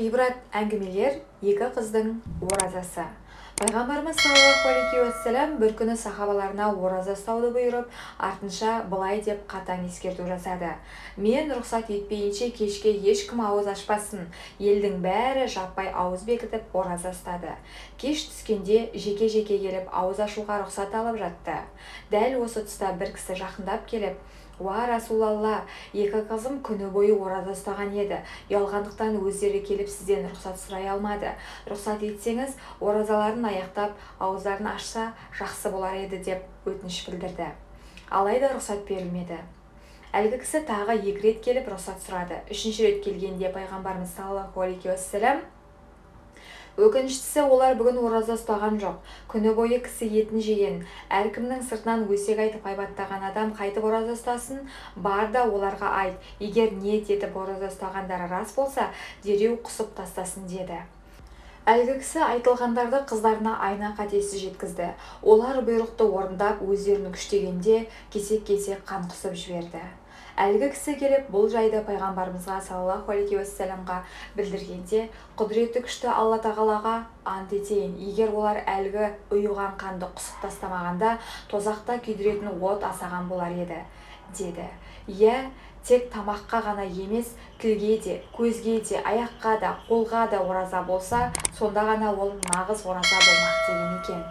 Ғибрат әңгімелер. Екі қыздың оразасы. Пайғамбарымыз саллаллаху алейхи уассалам бір күні сахабаларына ораза ұстауды бұйырып, артынша былай деп қатаң ескерту жасады: «Мен рұқсат етпейінше, кешке ешкім ауыз ашпасын». Елдің бәрі жаппай ауыз бекітіп, ораза ұстады. Кеш түскенде жеке-жеке келіп, ауыз ашуға рұқсат алып жатты. Дәл осы тұста бір кісі жақындап келіп: «Уа Расулалла, екі қызым күні бойы ораза ұстаған еді. Ұялғандықтан өздері келіп сізден рұқсат сұрай алмады. Рұқсат етсеңіз, оразаларын аяқтап, ауыздарын ашса, жақсы болар еді», – деп өтініш білдірді. Алайда рұқсат берілмеді. Әлгі кісі тағы екі рет келіп, рұқсат сұрады. Үшінші рет келгенде пайғамбарымыз саллаллаху алейхи уассалам: «Өкініштісі, олар бүгін ораза ұстаған жоқ. Күні бойы кісі етін жеген, әркімнің сыртынан өсек айтып, ғайбаттаған адам қайтып ораза ұстасын? Бар да, оларға айт, егер ниет етіп ораза ұстағандары рас болса, дереу құсып тастасын», – деді. Әлгі кісі айтылғандарды қыздарына айна қатесіз жеткізді. Олар бұйрықты орындап, өздерін күштегенде кесек-кесек қан құсып жіберді. Әлгі кісі келіп, бұл жайды пайғамбарымызға саллаллаху алейхи уассаламға білдіргенде: «Құдіреті күшті Алла тағалаға ант етейін, егер олар әлгі ұйыған қанды құсып тастамағанда, тозақта күйдіретін от асаған болар еді», – деді. Иә, тек тамаққа ғана емес, тілге де, көзге де, аяққа да, қолға да ораза болса, сонда ғана ол нағыз ораза болмақ деген екен.